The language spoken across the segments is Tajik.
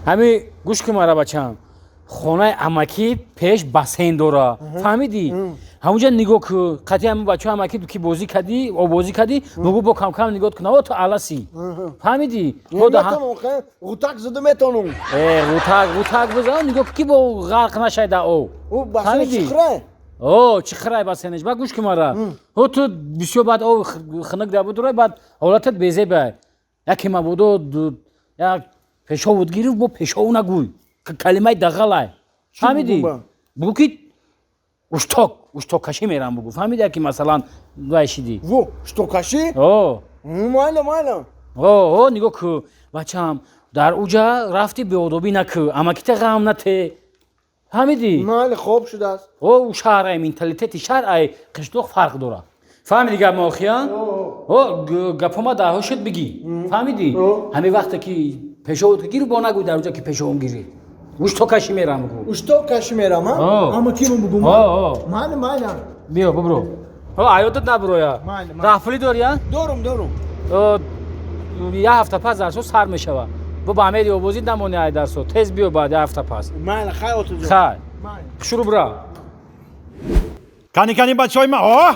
Ҳами гӯш кун мара, бачам. Хонаи амакӣ пеш бассейн дора. Фаҳмидӣ? Ҳамунҷа нигоҳ ку, қатъи ҳамин бачаҳо амакӣ ки бозӣ кардӣ, обозӣ кардӣ, бугӯ бо кам-кам нигоҳ кун, о ту аласӣ. Фаҳмидӣ? Ғутак зуда метонум. Ғутак, ғутак бизан, нигоҳ ки бо ғарқ нашай дар об. Фаҳмидӣ? О, чӣ хирай бассейнаш. Баъд гӯш кун мара. Ҳо ту бисёр баъд об хунук дар будурай, баъд ҳолатат безебай. Яке мабодо як пешовут гирифт, бо пешову нагӯй. Калимаи дағалай. Фаҳмидӣ? Бугӯ ки ушток, уштоккашӣ мерам бугӯ. Фаҳмидӣ, ки масалан вай шидӣ? Во, уштоккашӣ? О. Майла, майла. О, о, нигоҳ ку, бачам, дар уҷа рафти беодобӣ накӯ, амакита ғам нате. Фаҳмидӣ? Майли, хоб шудааст. О, у шаҳр ай, менталитети шаҳр ай қишлоқ фарқ дорад. Фаҳмидӣ гап моохия? О, гапома дар ҳошат бигӣ. Фаҳмидӣ? Ҳамин вақте ки пешовут гирифт, бо нагӯй дар уҷа ки пешовум гирифт. Уштоккашӣ мерам бугӯ. Уштоккашӣ мерам, а? Амакиму бугум? Майли, майли. Биё, бубро. О, аёдат набуроя. Раҳпулӣ дорӣ, а? Дорум, дорум. Як ҳафта пас дарсо сар мешавад. Бо ба амеди обозӣ намони ай дарсо. Тез биё баъд як ҳафта пас. Майли, хай отуҷон. Хай. Шурӯъ бира. Кани, кани, бачаҳои ма, о?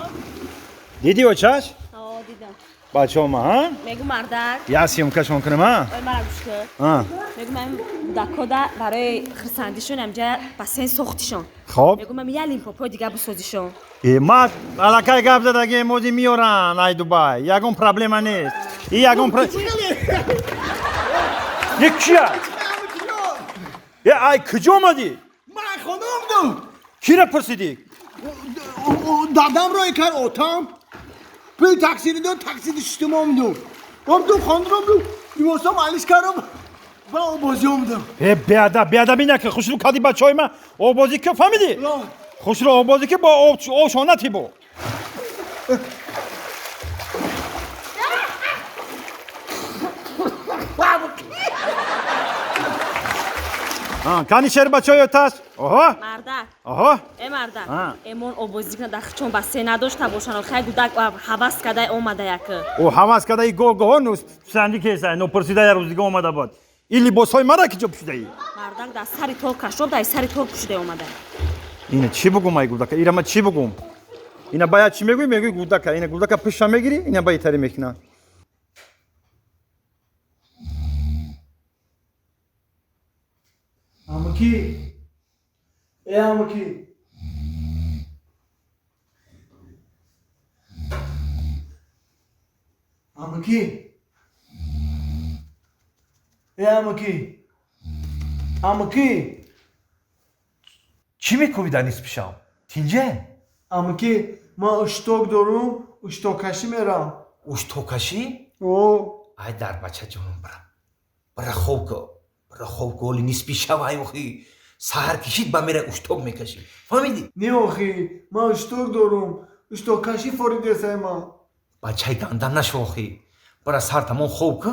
Дидӣ очаш? О, дидам. Бачаҳо ма, ҳа? Мегу мардак. Як съёмкашон кунам, а? Ой, мара гӯш кун. Мегу ман кӯдакода барои хурсандишон ҳамҷа бассейн сохтишон. Хоб. Мегу ман як лимпопои дига бисозишон. Э, ма аллакай гап задаги, мози миёран ай Дубай. Ягон проблема нест. И ягон про... Е кия? Е, ай куҷо омадӣ? Ман хона омадам. Кира пурсидӣ? Дадам рой кард, отам. Пули таксиро дод, таксиро шиштум омадам. Омадам, хонро омадам, либосам алиш кардам ва обозӣ омадам. Э, беадаб, беадабӣ накун. Хушрӯ кади бачаҳои ма обозӣ ки, фаҳмидӣ? Хушрӯ обозӣ ки бо обшона тибо. Кани шер бачаҳои оташ? Оҳо. Мардак. Оҳо. Э, мардак. Эмон обозӣ кунад, дар хичон бассейн надошта бошанд. Хай гудак ҳавас кадай омада як. О, ҳавас кадай гоҳ-гоҳ нусанди кесай, нопурсида як рӯз дига омада буд. Ин либосҳои мара ки ҷо пӯшидаӣ? Мардак дар сари тор кашоб, дар сари тор пӯшида омада. Ина чӣ бугум ай гудака? Ира ма чӣ бугум? Ина баяд чӣ мегӯӣ? Мегӯӣ гудака. Ина гудака пиша мегирӣ, ина ба итари мекунад. Амаки. Э, амаки. Амаки. Э, амаки. Амаки. Чӣ мекӯбӣ дар нисфи шаб? Тинҷе? Амаки, ман ушток дорум, уштоккашӣ мерам. Уштоккашӣ? О. Ай дар бачаҷонам, бира. Бира хоб ку. Бира хоб ку, оли нисфи шаб ай охи. Саҳар кишид ба мера ушток мекашӣ. Фаҳмидӣ? Не охи, ман ушток дорум. Уштоккашӣ форидесай ман. Бачаи ганда нашо охи. Бира сар тамом хоб ку,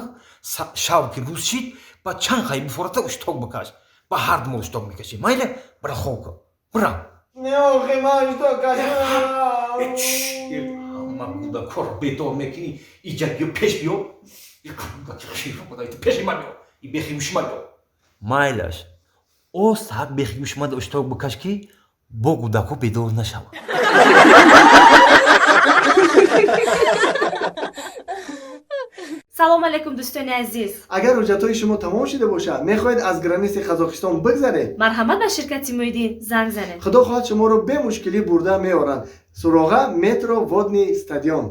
шаб ки рӯз шид, ба чанд қай бифората ушток бикаш. Ба ҳар ду мо ушток мекашӣ. Майла, бира хоб ку. Бира. Не охи, ман уштоккашӣ мерам. Ҳама кӯдакҳоро бедор мекунӣ, иҷа биё, пеш биё. Пеши ман биё. И бехиюши ман биё. Майлаш, о саат бехиюши ман ушток бикаш ки бо кӯдакҳо бедор нашаванд. Салом алейкум, дӯстони азиз. Агар ҳуҷҷатҳои шумо тамом шуда бошад, мехоҳед аз граниси Қазоқистон бигзаред? Марҳамат, ба ширкати Муиддин занг занед. Худо хоҳад шуморо бемушкилӣ бурда меорад. Суроға метро Водный стадион.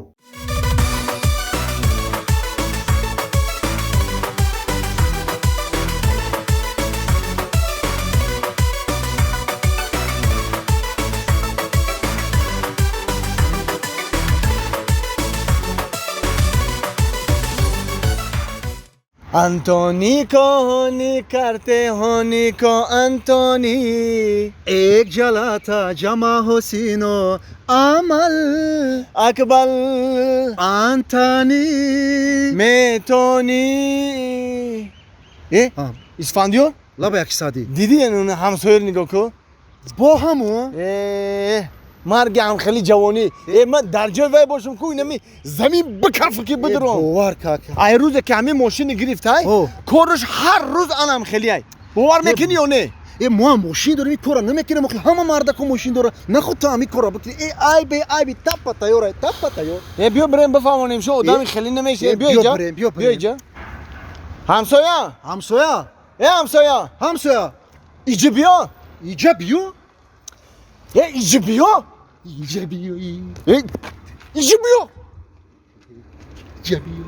Антони кони карте хони ко Антони. एक जला था जमा होसिनो амал Акбал Антони метони. Э, Исфандиёр? Лаба як сади. Дидӣ ҳамсояро нигоҳ кун? Бо ҳаму? Э. Марги ҳам хеле ҷавонӣ. Э ман дар ҷои вай бошам ку инами замин бикаф ки бидром. Бовар ка ака. Ай рӯзе ки ҳамин мошини гирифтай, кораш ҳар рӯз анам хеле ай. Бовар мекунӣ ё не? Э мо ҳам мошин дорем, ин кора намекунем, охи ҳама мардако мошин дора. Нахуд ту ҳамин кора бикунӣ. Э айб, э айби, таппа тайёр ай, таппа тайёр. Э биё бирем бифаҳмонем шо одами хеле намеша. Э биё иҷа. Биё Биё иҷа. Ҳамсоя. Ҳамсоя. Э ҳамсоя. Ҳамсоя. Иҷа биё. Иҷа биё. Э иҷа биё. Иҷа биё. Э иҷа биё. Иҷа биё.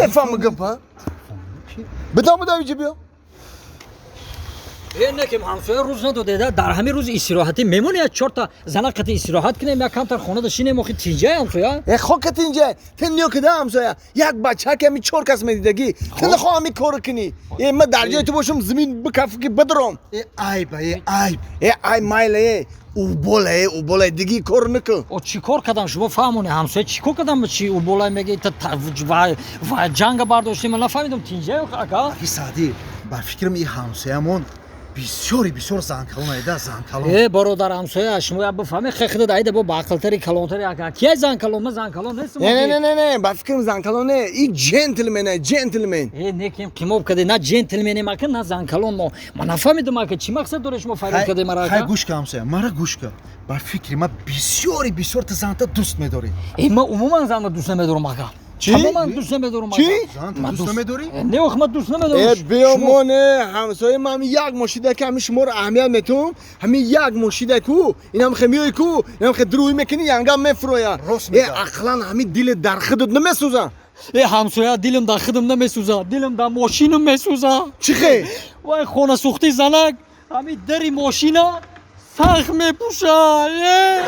Мефаҳмам гапа. Бидам бидам иҷа биё. Э не ки ҳамсоя рӯз надоде, дар ҳамин рӯзи истироҳатӣ мемонӣ як чорта зана қати истироҳат кунем, як камтар хонада шинем, охи тинҷай ҳамсоя. Э хока тинҷай, ту ниё кида ҳамсоя, як бача ки ҳамин чор кас медидагӣ, ту нахоҳ ҳамин корро кунӣ. Э ман дар ҷои ту бошам замин бикаф ки бидром. Э айба, э айб. Э ай майла, э убола, э убола, диги кор накун. О чӣ кор кардам шумо фаҳмоне ҳамсоя, чӣ кор кардам, чи уболай меги ва ҷанга бардоштем, ман нафаҳмидам тинҷай ака. Аки Саъдӣ, бар фикрам ин ҳамсоямон бисёри бисёр занкалон айда, занкалон. Э бародар ҳамсоя, шумо як бифаҳме хехда айда бо баақлтари калонтари ака. Кияй занкалон? Ман занкалон нестам. Не не не не не, ба фикрам занкалон не, и джентлмен ай, джентлмен. Э не ким қимоб каде, на джентлменем ака, на занкалон мо. Ман нафаҳмидам ака, чӣ мақсад доред шумо фарёд каде мара Хай ака? Гӯш ка ҳамсоя, мара гӯш ка. Бар фикри ман бисёри бисёр ту занта дӯст медорӣ. Э ман умуман занро дӯст намедорам ака. Чӣ? Тамоман дӯст намедорам ака. Чӣ? Занта Ман дӯст намедорӣ? Э, не ох, ман дӯст намедорам. Э биё моне ҳамсоя, ман ҳамин як мошида ки ҳамин шуморо аҳамият метум, ҳамин як мошида ку, инам хе миёй ку, инам хе дурӯӣ мекунӣ, янгам мефуроя. Рост Э мегӯяд. ақлан ҳамин дилет дар худат намесӯза. Э ҳамсоя, дилам дар худам намесӯза, дилам дар мошинам месӯза. Чӣ хе? Вай хонасӯхтии занак ҳамин дари мошина сахт мепӯша. Э!